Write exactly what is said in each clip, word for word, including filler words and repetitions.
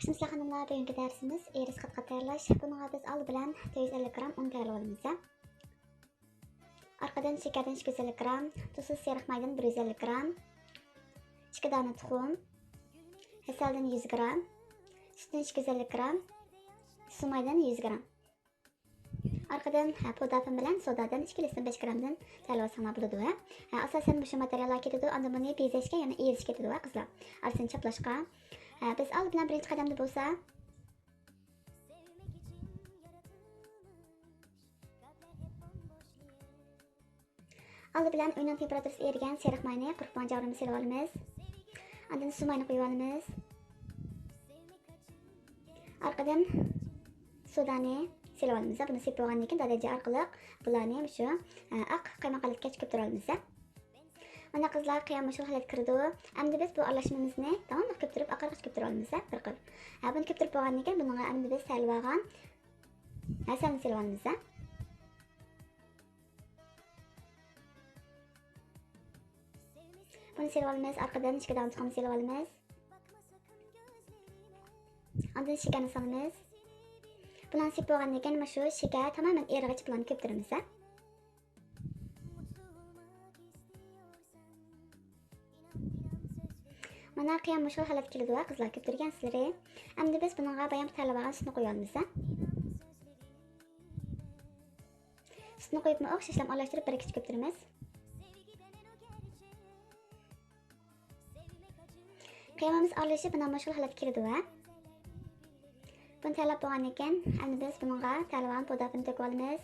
سىلەر خانىملار، بۈگۈنكى دەرسىمىز ئېرىس قات-قات تەييارلاش. بۇنىڭغا بىز ئالدى بىلەن تۆت يۈز ئەللىك گرام ئۇن تەييارلىۋالىمىز. ئارقىدىن شېكەردىن ئىككى يۈز ئەللىك گرام، تۇزسىز سېرىق مايدىن بىر يۈز ئەللىك گرام، ئىككى دانە تۇخۇم، ھەسەلدىن يۈز گرام، سۈتتىن ئىككى يۈز ئەللىك گرام، سۇ مايدىن يۈز گرام. ئارقىدىن، ھە، پودافىن بىلەن سودادىن ئىككىلىسىدىن بەش گرامدىن تەييارلىۋالساڭلار بولىدۇ، ھە. ھە، ئاساسەن مۇشۇ ماتېرىياللار كېتىدۇ، ئاندىن بۇنى بېزەشكە، يەنى ئېرىشكە كېتىدۇ، ھە، قىزلار. ئارىسىنى چاپلاشقا. ھە، بىز ئالدى بىلەن بىرىنچى قەدەمدە بولسا، ئالدى بىلەن ئۆينىڭ تېمپېراتۇرىسى ئېرىگەن سېرىق ماينى قۇرۇق بولغان جاۋۇرۇنى سېلىۋالىمىز. ئاندىن سۇ ماينى قۇيۇۋالىمىز. ئارقىدىن سودانى سېلىۋالىمىز. بۇنى سېپىپ بولغاندىن كېيىن دادەنجە ئارقىلىق بۇلارنى مۇشۇ، ئە، ئاق قايماق ھالەتكە كۆپتۈرۈۋالىمىز. مانا قىزلار، قىيام مۇشۇ خىل ھالەتكە كىرىدۇ. ئەمدى بىز بۇ ئارىلاشمىمىزنى داۋاملىق كۆپتۈرۈپ، ئاقارغىچە كۆپتۈرۈۋالىمىز، ھە، بىر قىر. ھە، بۇنى كۆپتۈرۈپ بولغاندىن كېيىن بۇنىڭغا ئەمدى بىز تەييارلىۋالغان ھەسەلنى سېلىۋالىمىز، ھە. بۇنى سېلىۋالىمىز، ئارقىدىن ئىككى دانە تۇخۇمنى سېلىۋالىمىز. ئاندىن شېكەرنى سالىمىز. بۇلارنى سېپىپ بولغاندىن كېيىن مۇشۇ شېكەر تامامەن ئېرىغىچە بۇلارنى كۆپتۈرىمىز، ھە. مانا قىيام مۇشۇ ھالەتكە كېلىدۇ، ھە، قىزلار، كۆپتۈرگەنسىلىرى. ئەمدى بىز بۇنىڭغا بايام تەييارلىۋالغان سۈتنى قۇيۇۋالىمىز، ھە. سۈتنى قۇيۇپمۇ ئوخشاشلا ئارىلاشتۇرۇپ بىر كۈچ كۆپتۈرىمىز. قىيمىمىز ئارىلىشىپ، مانا مۇشۇ ھالەتكە كېلىدۇ، ھە. بۇنى تەييارلاپ بولغاندىن كېيىن، ئەمدى بىز بۇنىڭغا تەييارلىغان پودافىنى تۆكۈۋالىمىز.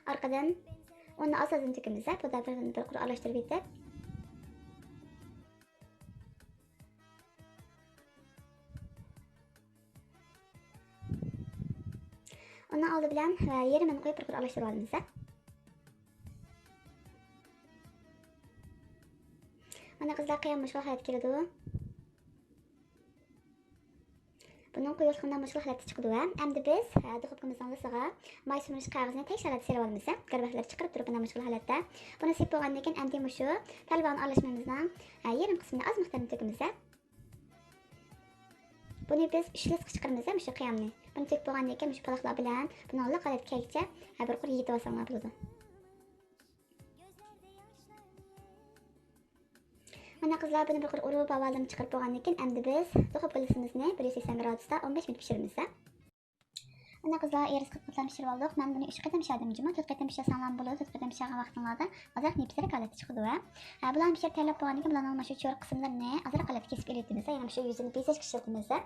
ئارقىدىن ئۇننى ئاز-ئازدىن تۆكىمىز، ھە، پودافىننى بىر قۇر ئارىلاشتۇرۇپ يېتىپ. ئۇنىڭ ئالدى بىلەن، ھە، يېرىمىنى قويۇپ، بىر قۇر ئارىلاشتۇرۇۋالىمىز، ھە. مانا قىزلار، قىيام مۇشۇ ھالەتكە كېلىدۇ. بۇنىڭ قويۇقلۇقى مۇشۇ ھالەتتە چىقىدۇ، ھە. ئەمدى بىز، ھە، دۇخوپكىمىزنىڭ لىسىغا ماي سۈمۈرۈش قەغىزىنى تەكشى ھالەتتە سېلىۋالىمىز، ھە. گىرۋەكلىرى چىقىرىپ تۇرۇپ، مانا مۇشۇ ھالەتتە. بۇنى سېپىپ بولغاندىن كېيىن، ئەمدى مۇشۇ تەييارلىغان ئارىلاشمىمىزنىڭ، ھە، يېرىم قىسمىنى ئاز مىقداردا تۆكىمىز، ھە. بۇنى بىز ئۈچ لىسقا چىقىرىمىز، ھە، مۇشۇ قىيامنى. بۇنى تۆكۈپ بولغاندىن كېيىن، مۇشۇ پالاقلار بىلەن بۇنىڭ لىق ھالەتكە كەلگۈچە، ھە، بىر قۇر يېيىتىۋالساڭلار بولىدۇ. مانا قىزلار، بۇنى بىر قۇر ئۇرۇپ، ھاۋالىرىنى چىقىرىپ بولغاندىن كېيىن، ئەمدى بىز دۇخوپكا لىسىمىزنى بىر يۈز سەكسەن گرادۇستا ئون بەش مىنۇت پىشۇرىمىز. مانا قىزلار، ئېرىس قات-قاتلام پىشۇرۇۋالدۇق. مەن بۇنى ئۈچ قېتىم پىشۇردۇم جۇمۇ. تۆت قېتىم پىشۇرساڭلارمۇ بولىدۇ. تۆت قېتىم پىشۇرغان ۋاقتىڭلاردا ئازراق نېپىزرەك ھالەتتە چىقىدۇ، ھە. ھە، بۇلارنى پىشۇرۇپ تەييارلاپ بولغاندىن كېيىن، بۇلارنىڭ مانا شۇ چورۇق قىسىملىرىنى ئازراق ھالەتتە كېسىپ ئېلىۋېتىمىز، ھە. يەنە شۇ يۈزىنى بېزەشكە ئىشلىتىمىز، ھە.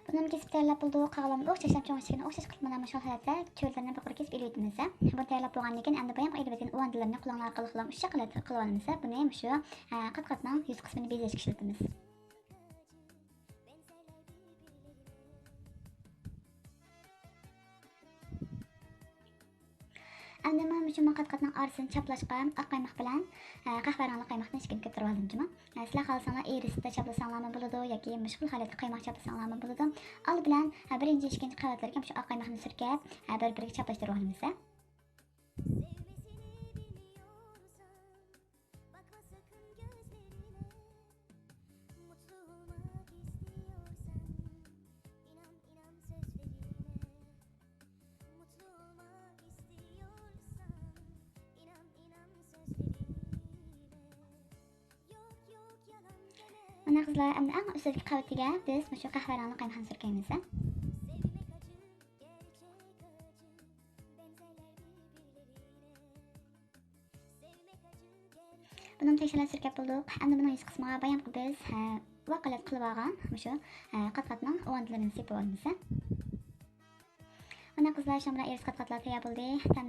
بۇنىمۇ كېسىپ تەييارلاپ بولدۇق. قالغانلارنى ئوخشاش چوڭ كىچىكىنى ئوخشاش قىلىپ، مانا مۇشۇ ھالەتتە چۆرىلىرىنى بىر قۇر كېسىپ ئېلىۋېتىمىز. بۇنى تەييارلاپ بولغاندىن كېيىن، ئەمدى بايام ئېلىۋەتكەن ئۇۋاندىلىرىنى قولۇڭلارغا ئالغان ئۇششاق قىلىۋالىمىز. بۇنى مۇشۇ، ھە، قات-قاتنىڭ يۈز قىسمىنى بېزەشكە ئىشلىتىمىز. ئەمدى مانا مۇشۇ قات-قاتنىڭ ئارىسىنى چاپلاشقا ئاق قايماق بىلەن، ئە، قەھۋە رەڭلىك قايماقنى ئىككىنى كۆپتۈرۈۋالدىم جۇمۇ. ئە، سىلەر خالىساڭلار ئېرىسىدە چاپلىساڭلارمۇ بولىدۇ ياكى مۇشۇ خىل ھالەتتە قايماق چاپلىساڭلارمۇ بولىدۇ. ئالدى بىلەن، ئە، بىرىنچى، ئىككىنچى قەۋەتلەرگە مۇشۇ ئاق قايماقنى سۈركەپ، ئە، بىر-بىرىگە چاپلاشتۇرۇۋالىمىز. مانا قىزلار، ئەمدى ئەڭ ئۈستىدىكى قەۋىتىگە بىز مۇشۇ قەھۋە رەڭلىك قايماقنى سۈركەيمىز. بۇنىمۇ تەكشىلەپ سۈركەپ بولدۇق. ئەمدى بۇنىڭ يۈز قىسمىغا بايامقى بىز، ھە، ۋاقالەت قىلىپ ئالغان مۇشۇ، ھە، قات-قاتنىڭ ئۇۋاندىلىرىنى سېپىۋالىمىز. مانا قىزلار، شۇ بىلەن ئېرىس قات-قاتلار تەييار بولدى.